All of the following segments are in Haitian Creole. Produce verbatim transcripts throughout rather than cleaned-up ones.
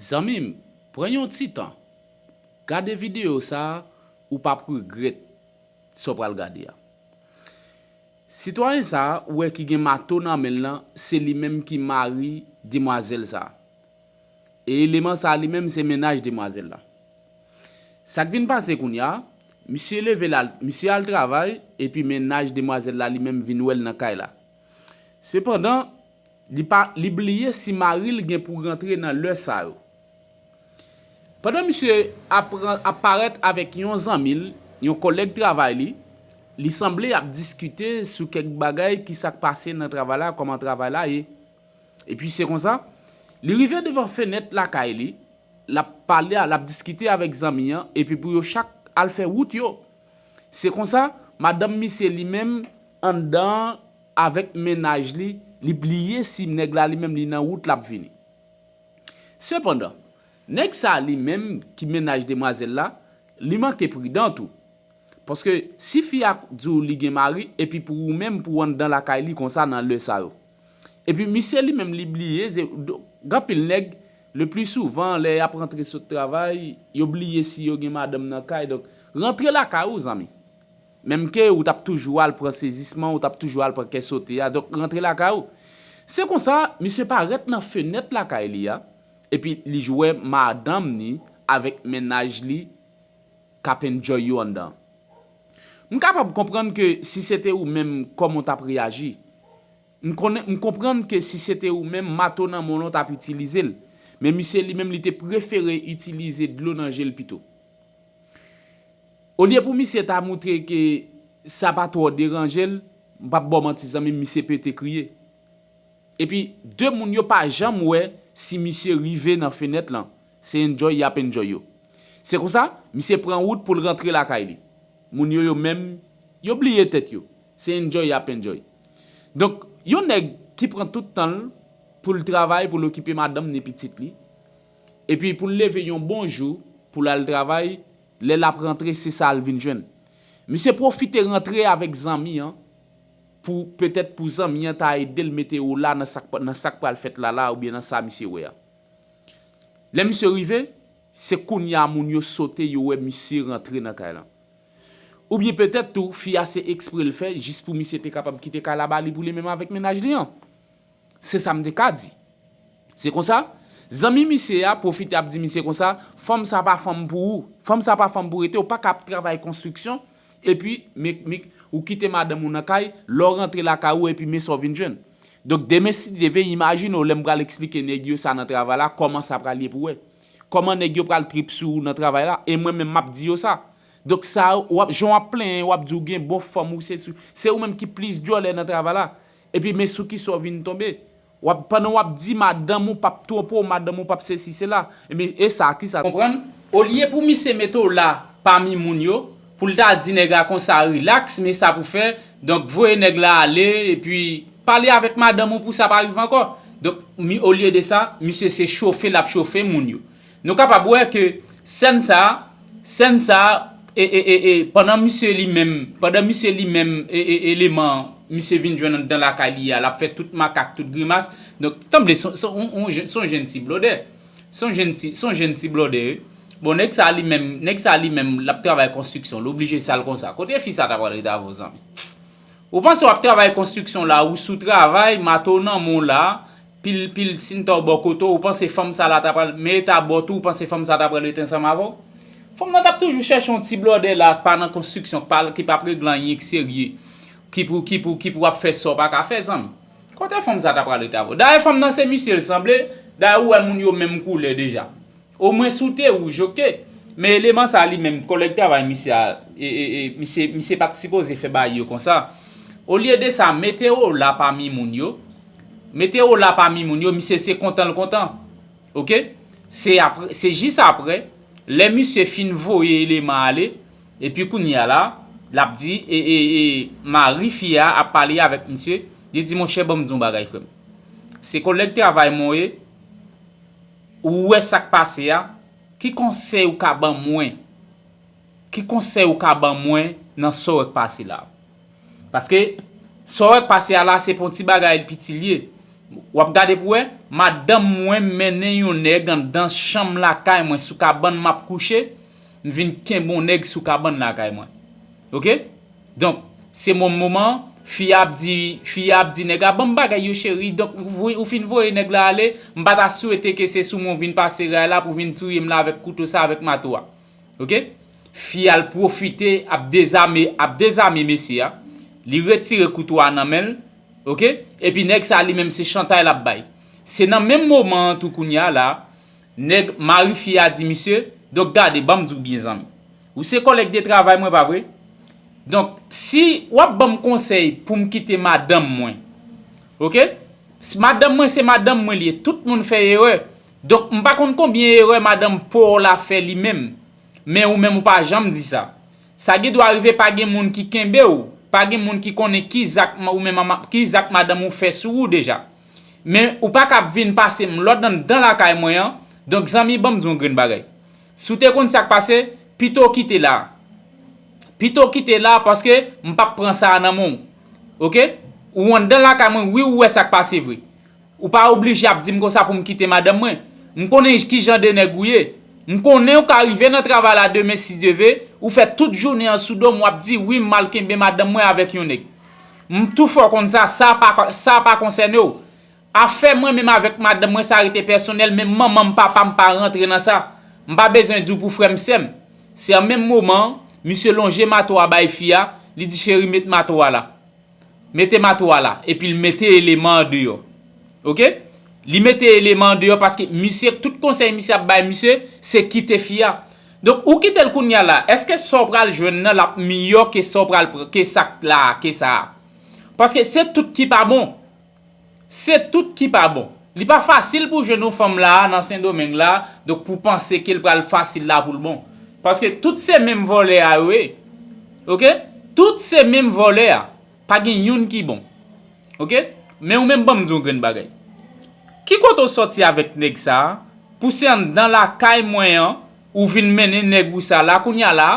Zanmi m, pran yon ti tan, gade videyo sa a, ou p ap regrèt sa w pral gade a. Sitwayen sa a, ou wè ki gen mato nan men l lan, se li menm ki mari demwazèl sa a. E eleman sa a li menm se mennaj demwazèl la. Sa k vin pase kounye a, misye leve l al, misye al travay, epi mennaj demwazèl la li menm vin wè l nan kay la. Sepandan, li pa, li bliye si mari l gen pou rantre nan lè sa yo. Pandan misye ap, ap parèt avèk yon zanmi l, yon kòlèg travay li, li sanble ap diskite sou kèk bagay ki sa k pase nan travay la, kòman travay la ye. Epi se konsa, li rive devan fenèt lakay li, l ap pale, l ap diskite avèk zanmi an, epi pou yo chak al fè wout yo. Se konsa, madanm misye li menm anndan an avèk mennaj li, li bliye si nèg la li menm li nan wout l ap vini. Sepandan, nèg sa a li menm ki mennaj demwazèl la, li manke pridan tou. Paske si fi a di w li gen mari, epi pou ou menm pou w anndan lakay li konsa nan lè sa yo. Epi misye li menm li bliye, gen anpil nèg, le pli souvan, lè y ap rantre sot travay, yo bliye si yo gen madanm nan kay. Donk, rantre lakay ou, zanmi. Menm ke ou t ap toujou al pran sezisman, ou t ap toujou al pran kè sote a. Donk, rantre lakay ou. Se konsa, misye parèt nan fenèt lakay li a, epi li wè madanm ni avèk mennaj li k ap enjoy yo anndan. M kapab konprann ke si se te ou menm, kòman w t ap reyaji. M konnen, m konprann ke si se te ou menm, mato nan men w lan w t ap itilize l. Men misye li menm, li te prefere itilize dlo nan je l pito. Olye pou misye ta moutre ke sa pa twò deranje l, m p ap ba w manti zanmi m, misye pete kriye. Epi, de moun yo pa janm wè si misye rive nan fenèt lan. Se enjoy y ap enjoy yo. Se konsa, misye pran wout pou l rantre lakay li. Moun yo, yo menm, yo bliye tèt yo. Se enjoy y ap enjoy. Donk, yon nèg ki pran tout tan l pou l travay, pou l okipe madanm ni pitit li, epi pou l leve yon bon jou, pou l al travay, lè l ap rantre, se sa l vin jwenn. Misye pwofite rantre avèk zanmi an, pou, petèt pou zanmi an ta ede l mete wola nan sa k, nan sa k pral fèt la la, oubyen nan sa misye wè a. Lè misye rive, se kounye a moun yo sote, yo wè misye rantre nan kay lan. Oubyen petèt tou, fi a se ekspre l fè, jis pou misye te kapab kite kay la ba li pou li menm avèk mennaj li an. Se sa m te ka di. Se konsa, zanmi misye a pwofite ap di misye konsa, fanm sa pa fanm pou ou. Fanm sa pa fanm pou rete, ou pa ka ap travay konstriksyon, epi, men, men, ou kite madanm ou nan kay, lè w rantre lakay ou, epi men sa w vin jwenn. Donk, demen, si Dye vle, imajine w, lè m pral eksplike nèg yo sa nan travay la, kòman sa pral ye pou wè. Kòman nèg yo pral trip sou ou nan travay la, e mwen menm, m ap di yo sa. Donk, sa, w ap, jan w ap plenyen, w ap di w gen bon fanm, ou se, se ou menm ki plis djòlè nan travay la. Epi men sou kisa w vin tonbe. W ap, pandan w ap di madanm ou p ap twonpe w, madanm ou p ap sesi sela. Ebyen, e sa, kisa? Konprann? Olye pou misye mete w la pami moun yo, pou l ta di nèg la konsa, rilaks, men sa pou fè, donk voye nèg la ale, epi pale avèk madanm ou pou sa pa rive ankò. Donk, mi, olye de sa, misye se chofe l ap chofe moun yo. Nou kapab wè ke sèn sa, sèn sa, e, e, e, e, pandan misye li menm, pandan misye li menm, e, e, eleman misye vin jwenn anndan lakay li a, l ap fè tout makak, tout grimas. Donk, tanble, se, se, on, on, se yon jenn ti blòdè. Se yon jenn ti, se yon jenn ti blòdè, wi. Bon, nèg sa li menm, nèg sa li menm, l ap travay konstriksyon, l oblije sal konsa. Kote fi sa ta pral rete avè w, zanmi? Ou panse w ap travay konstriksyon la, ou sou travay, mato w nan men w la, pil, pil sinta w bò kote w, ou panse fanm sa la ta pral, men eta bòt ou, ou panse fanm sa ta pral rete ansanm avè w? Fanm nan t ap toujou chèche yon ti blòdè la, pa nan konstriksyon, pa, ki p ap regle anyen k serye, ki pou, ki pou, ki pou ap fè sa w pa ka fè, zanmi. Kote fanm sa ta pral rete avè w? Dayè, fanm nan se misye l sanble, dayè, ou wè moun yo menm koulè deja. Omwen si w te wouj, oke. Men eleman sa li menm, kòlèg travay misye a, e, e, e, misye, misye pa t sipoze fè bagay yo konsa. Olye de sa, mete w la pami moun yo. Mete w la pami moun yo, misye se kontan l kontan. Oke? Se apre, se jis apre, lè misye fin voye eleman ale, epi kounye a la, l ap di, e, e, e, mari fi a ap pale avèk misye, li di, monchè, ban m di w yon bagay, frè m. Se kòlèg travay mwen w ye, ou wè sa k pase a, ki konsèy ou ka ban mwen? Ki konsèy ou ka ban mwen nan sa w wè k pase la? Paske sa w wè k pase a la, se pa yon ti bagay piti l ye. W ap gade pou wè, madanm mwen mennen yon nèg anndan chanm lakay mwen sou kabann m ap kouche, m vin kenbe yon nèg sou kabann lakay mwen. Oke? Donk, se menm moman, fi a ap di, fi a ap di nèg la, "Ban m bagay yo, cheri." Donk, ou, ou fin voye nèg la ale, m pa ta swete ke se sou mwen w vin pase ray la pou vin touye m la avèk kouto sa, avèk mato a. Oke? Fi a al pwofite, ap dezame, ap dezame mesye a. Li retire kouto a nan men l. Oke? Epi nèg sa li menm se chantay l ap bay. Se nan menm moman an tou kounye a la, nèg mari fi a di misye, "Donk gade, ban m di w byen zanmi. Ou se kòlèg de travay mwen, pa vre? Donk, si w ap ban m konsèy pou m kite madanm mwen, oke? Si madanm mwen se madanm mwen li ye, tout moun fè erè. Donk, m pa konn konbyen erè madanm pa w la fè li menm, men ou menm ou pa janm di sa. Sa gen dwa rive pa gen moun ki kenbe w, pa gen moun ki konnen ki zak ma-, ou menm ma-, ki zak madanm ou fè sou ou deja. Men ou pa ka ap vin pase m lòd anndan lakay mwen an. Donk, zanmi, ban m di w yon grenn bagay. Si w te konn sa k pase, pito w kite la. Pito w kite la, paske m p ap pran sa a nan men w. Oke? Ou anndan lakay mwen, wi, ou wè sa k pase vre. Ou pa oblije ap di m konsa pou m kite madanm mwen. M konnen ki jan de nèg ou ye. M konnen ou ka rive nan travay la demen si Dye ve, ou fè tout jounen an sou do m, w ap di, "Wi, m al kenbe madanm mwen avèk yon nèg." M tou fè w konn sa, sa pa, sa pa konsène w. Afè mwen menm avèk madanm mwen, sa rete pèsonèl, menm manman m, papa m pa rantre nan sa. M pa bezwen di w pou frè m, sè m. Se an menm moman, misye lonje mato a bay fi a, li di, "Cheri, met mato a la." Mete mato a la, epi l mete eleman an deyò. Oke? Li mete eleman an deyò paske misye, tout konsèy misye ap bay misye, se kite fi a. Donk, ou kite l kounye a la, èske sa w pral jwenn nan l ap miyò ke sa w pral pran, ke sa k la, ke sa a? Paske se tout ki pa bon. Se tout ki pa bon. Li pa fasil pou jwenn yon fanm la a nan Sendomeng la, donk pou panse ke l pral fasil la pou l bon. Paske tout se menm vòlè a yo ye. Oke? Tout se menm vòlè a. Pa gen youn ki bon. Oke? Men ou menm ban m di w yon grenn bagay. Ki kote w sòti avèk nèg sa a? Pou se anndan lakay mwen an, ou vin mennen nèg ou sa la kounye a la,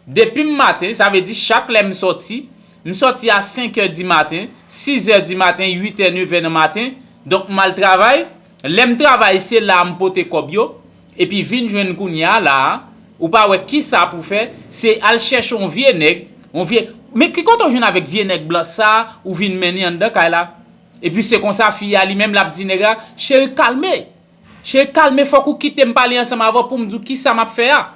depi m maten, sa vle di chak lè m sòti, m sòti a senk è di maten, sis è di maten, uit è, nèf è nan maten, donk m al travay, lè m travay se la a m pote kòb yo, epi vin jwenn kounye a la a, ou pa wè kisa pou fè, se al chèche yon vye nèg, yon vye, men ki kote w jwenn avèk vye nèg blan sa a, ou vin mennen anndan kay la? Epi se konsa fi a li menm l ap di nèg la, "Cheri, kalme. Cheri, kalme, fòk ou kite m pale ansanm avè w pou m di w kisa m ap fè a."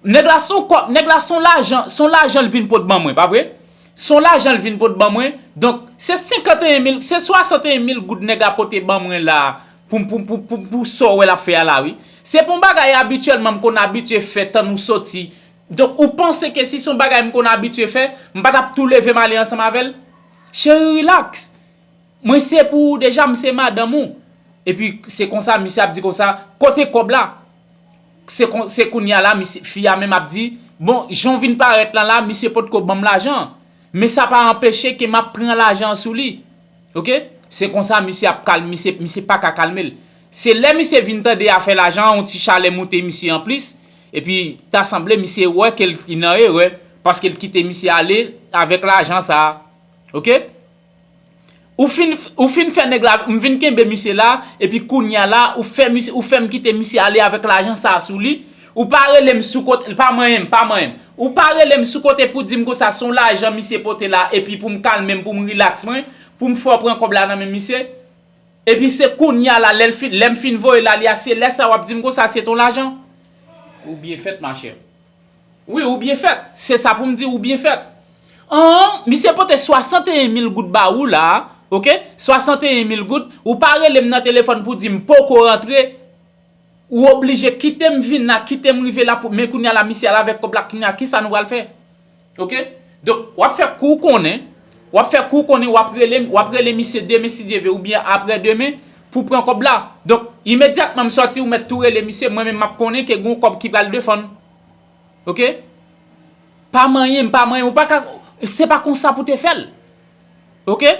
Nèg la se yon kòb, nèg la se yon lajan, se yon lajan l vin pot ban mwen, pa vre? Se yon lajan l vin pot ban mwen. Donk, se senkanteyen mil, se swasanteyen mil goud nèg la pote ban mwen la pou, pou, pou, pou, pou sa w wè l ap fè a la, wi. Se pa yon bagay abityèlman m konn abitye fè, tann ou soti. Donk, ou panse ke si se yon bagay m konn abitye fè, m pa t ap tou leve m ale ansanm avè l? Cheri, rilaks. Mwen se pou ou deja, m se madanm ou. Epi se konsa, misye ap di konsa, "Kote kòb la?" Se kon, se kounye a la, misye, fi a menm ap di, "Bon, jan w vin parèt lan la, misye potko ban m lajan an. Men sa pa anpeche ke m ap pran lajan an sou li." Oke? Se konsa, misye ap kalm, misye, misye pa ka kalme l. Se lè misye vin tande afè lajan an, yon ti chalè moute misye anplis. Epi, ta sanble misye wè ke l nan erè, paske l kite misye ale avèk lajan sa a. Oke? Ou fin, ou fin fè nèg la, m vin kenbe misye la, epi kounye a la, ou fè misye, ou fè m kite misye ale avèk lajan sa a sou li. Ou pa rele m sou kote, pa manyen m, pa manyen m. Ou pa rele m sou kote pou di m konsa se yon lajan misye pote la, epi pou m kalme m, pou m rilaks mwen, pou m fè w pran kòb la nan men misye. Epi se kounye a la, lè l fin, lè m fin voye l ale a, se lè sa w ap di m konsa se t on lajan. Ou byen fèt, machè. Wi, ou byen fèt. Se sa pou m di, ou byen fèt. An, misye pote swasanteyen mil goud ba ou la, oke? Swasanteyen mil goud, ou pa rele m nan telefòn pou di m poko rantre. Ou oblije kite m vin la, kite m rive la, pou, men kounye a la, misye al avèk kòb la, kounye a, kisa nou pral fè? Oke? Donk, w ap fè kou konnen, w ap fè kou konnen, w ap rele, w ap rele misye demen si Dye ve, oubyen aprè demen, pou pran kòb la. Donk, imedyatman m sòti, ou mèt tou rele misye, mwen menm m ap konnen ke gen yon kòb ki pral defann. Oke? Pa manyen m, pa manyen m, ou pa ka, se pa konsa pou te fè l. Oke?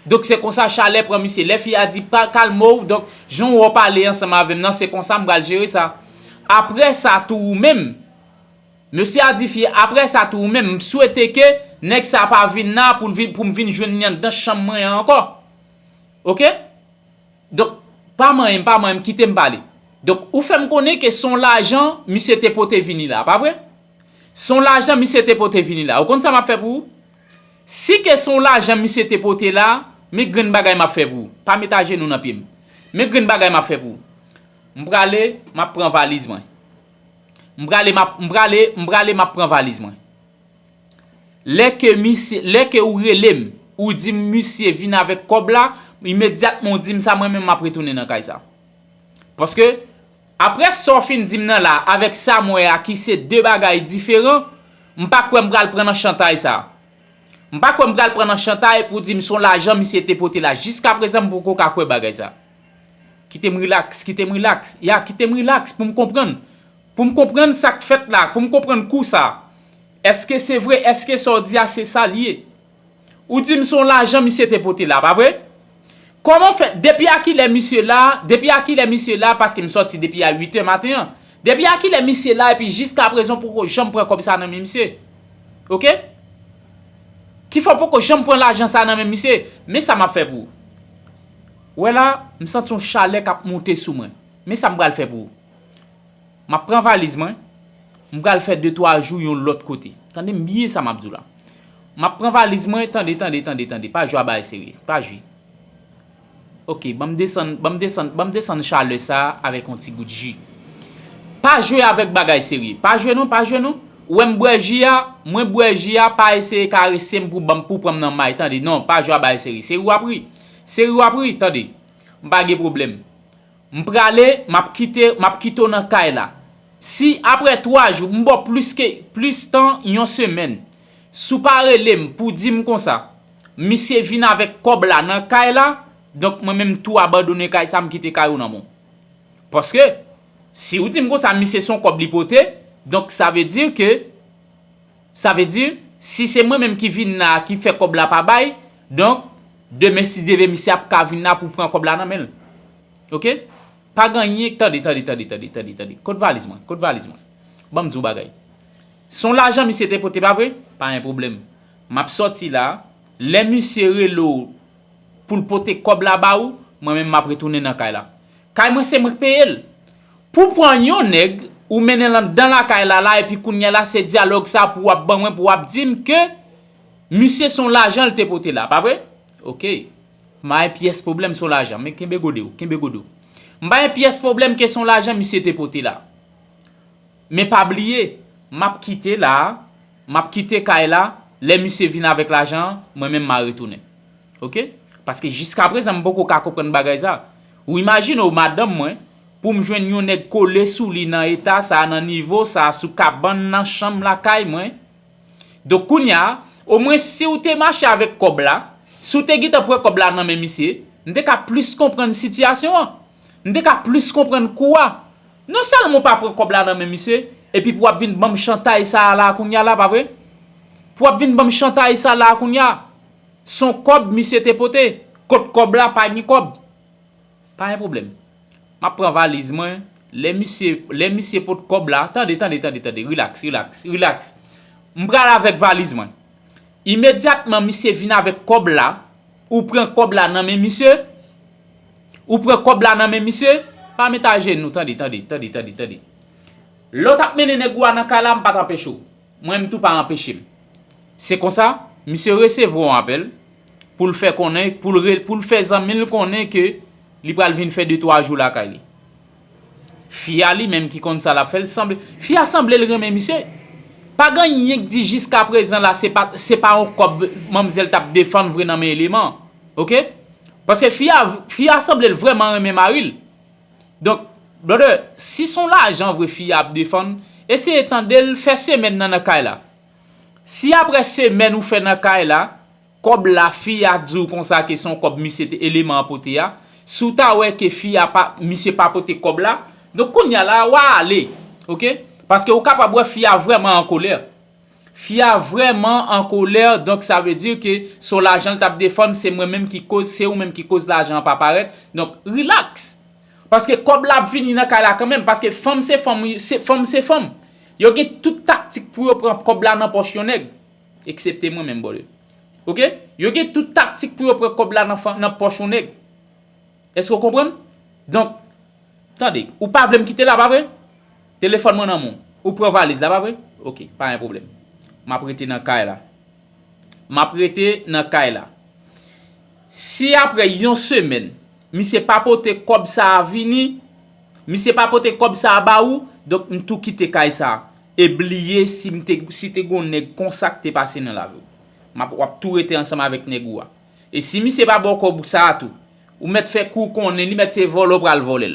Donk, se konsa chalè pran misye. Lè fi a di, "Pa, kalme w," donk, jan w pale ansanm avè m nan, se konsa m pral jere sa. Apre sa, tou ou menm, mesye a di fi, "Apre sa, tou ou menm, m swete ke nèg sa pa vin la pou l vin, pou m vin jwenn li anndan chanm mwen an ankò." Oke? Donk, pa manyen m, pa manyen m, kite m pale. Donk, ou fè m konnen ke se yon lajan misye te pote vini la, pa vre? Se yon lajan misye te pote vini la. Ou konn sa m ap fè pou ou? Si ke se yon lajan misye te pote la, men grenn bagay m ap fè pou ou. Pa met ajenou nan pye m. Men grenn bagay m ap fè pou ou. M prale, m ap pran valiz mwen. M prale, m ap, m prale, m prale, m ap pran valiz mwen. Lè ke misye, lè ke ou rele m, ou di m misye vin avèk kòb la, imedyatman ou di m sa, mwen menm m ap retounen nan kay sa. Paske, apre sa w fin di m nan la, avèk sa m wè a ki se de bagay diferan, m pa kwè m pral pran nan chantay sa. M pa kwè m pral pran nan chantay pou di m se yon lajan misye te pote la. Jiskaprezan m poko ka kwè bagay sa. Kite m rilaks, kite m rilaks. Ya, kite m rilaks pou m konprann. Pou m konprann sa k fèt la, pou m konprann kou sa. Èske se vre? Èske sa w di a se sa l ye? Ou di m se yon lajan misye te pote la, pa vre? Kòman w fè? Depi a kilè misye la? Depi a kilè misye la? Paske m sòti depi a uit è maten an. Depi a kilè misye la epi jiskaprezan poko janm pran kòb sa nan men misye? Oke? Ki fè w poko janm pran lajan sa nan men misye? Men sa m ap fè pou ou. Wè la, m santi yon chalè k ap monte sou mwen. Men sa m pral fè pou ou. M ap pran valiz mwen, m pral fè de twa jou yon lòt kote. Tande m byen sa m ap di w la. M ap pran valiz mwen, tande, tande, tande, tande, pa jwe a bagay serye, pa jwe. Oke, ban m desann, ban m desann, ban m desann chalè sa a avèk yon ti gout ji. Pa jwe avèk bagay serye, pa jwe non, pa jwe non. Ou wè m bwè ji a, mwen bwè ji a, pa eseye karese m pou ban m, pou pran m nan may, tande, non, pa jwe a bagay serye. Seri w ap ri, seri w ap ri, tande, m pa gen pwoblèm. M prale, m ap kite, m ap kite w nan kay la. Si apre twa jou, m ba w plis ke, plis tan yon semèn, si w pa rele m pou di m konsa, misye vin avèk kòb la nan kay la, donk mwen menm tou abandonnen kay sa, m kite kay ou nan men w. Paske, si w di m konsa, misye se yon kòb li pote, donk sa vle di ke Sa vle di, si se mwen menm ki vin la a, ki fè kòb la pa bay, donk, demen si Dye vle, misye ap ka vin la pou pran kòb la nan men l. Oke? Pa gen anyen, tande, tande, tande, tande, tande, tande. Kot valiz mwen? Kot valiz mwen? Ban m di w bagay. Se yon lajan misye te pote, pa vre? Pa gen pwoblèm. M ap sòti la. Lè misye rele w pou l pote kòb la ba ou, mwen menm m ap retounen nan kay la. Kay mwen se mwen k peye l. Pou pran yon nèg, ou mennen l anndan lakay la la, epi kounye a la se dyalòg sa pou w ap ban mwen, pou w ap di m ke misye se yon lajan l te pote la, pa vre? Oke. M pa gen pyès pwoblèm se yon lajan, men kenbe gode w, kenbe gode w. M pa gen pyès pwoblèm ke se yon lajan misye te pote la. Men pa bliye, m ap kite la a, m ap kite kay la, lè misye vin avèk lajan an, mwen menm m a retounen. Oke? Paske jiskaprezan m poko ka konprann bagay sa. Ou imajine w madanm mwen, pou m jwenn yon nèg kole sou li nan eta sa, nan nivo sa, sou kabann, nan chanm lakay mwen. Donk kounye a, omwen si w te mache avèk kòb la, si w te gentan pran kòb la nan men misye, m te ka plis konprann sitiyasyon an. M te ka plis konprann kou a. Non sèlman w pa pran kòb la nan men misye, epi pou w ap vin ban m chantay sa a la kounye a la, pa vre? Pou w ap vin ban m chantay sa a la kounye a. Se yon kòb misye te pote. Kot kòb la? Pa gen kòb. Pa gen pwoblèm. M ap pran valiz mwen. Lè misye, lè misye pot kòb la, tande, tande, tande, tande, rilaks, rilaks, rilaks. M pral avèk valiz mwen. Imedyatman misye vin avèk kòb la, ou pran kòb la nan men misye, ou pran kòb la nan men misye, pa met ajenou, tande, tande, tande, tande, tande. Lè w t ap mennen nèg ou a nan kay la, m pa t anpeche w. Mwen menm tou pa anpeche m. Se konsa, misye resevwa yon apèl pou l fè konnen, pou l re, pou l fè zanmi l konnen ke li pral vin fè de twa jou lakay li. Fi a li menm ki konn sa l ap fè, l sanble, fi a sanble l renmen misye. Pa gen anyen k di jiskaprezan la, se pa, se pa yon kòb manmzèl t ap defann vre nan men eleman. Oke? Paske fi a, fi a sanble l vrèman renmen mari l. Donk, brother, si se yon lajan vre fi a ap defann, eseye tande l, fè semèn nan nan kay la. Si apre semèn ou fè nan kay la, kòb la, fi a di w konsa ke se yon kòb misye te, eleman an pote a, si w ta wè ke fi a pa, misye pa pote kòb la, donk kounye a la, w a ale, oke? Paske ou kapab wè fi a vrèman an kolè. Fi a vrèman an kolè, donk sa vle di ke se yon lajan l t ap defann, se mwen menm ki koz, se ou menm ki koz lajan an pa parèt. Donk, rilaks. Paske kòb la ap vini nan kay la kanmenm, paske fanm se fanm, se fanm se fanm. Yo gen tout taktik pou yo pran kòb la nan pòch yon nèg, eksepte mwen menm, brother. Oke? Yo gen tout taktik pou yo pran kòb la nan, nan pòch yon nèg. Èske w konprann? Donk, tande, ou pa vle m kite la, pa vre? Telefòn mwen nan men w. Ou pran valiz la, pa vre? Ok, pa gen pwoblèm. M ap rete nan kay la. M ap rete nan kay la. Si apre yon semèn, misye pa pote kòb sa a vini, misye pa pote kòb sa a ba ou, donk m tou kite kay sa a. E bliye si m te, si te gon nèg konsa k te pase nan lavi w. M ap, w ap tou rete ansanm avèk nèg ou a. E si misye pa ba w kòb sa a tou, ou mèt fè kou konnen li mèt se vòlè w pral vòlè l.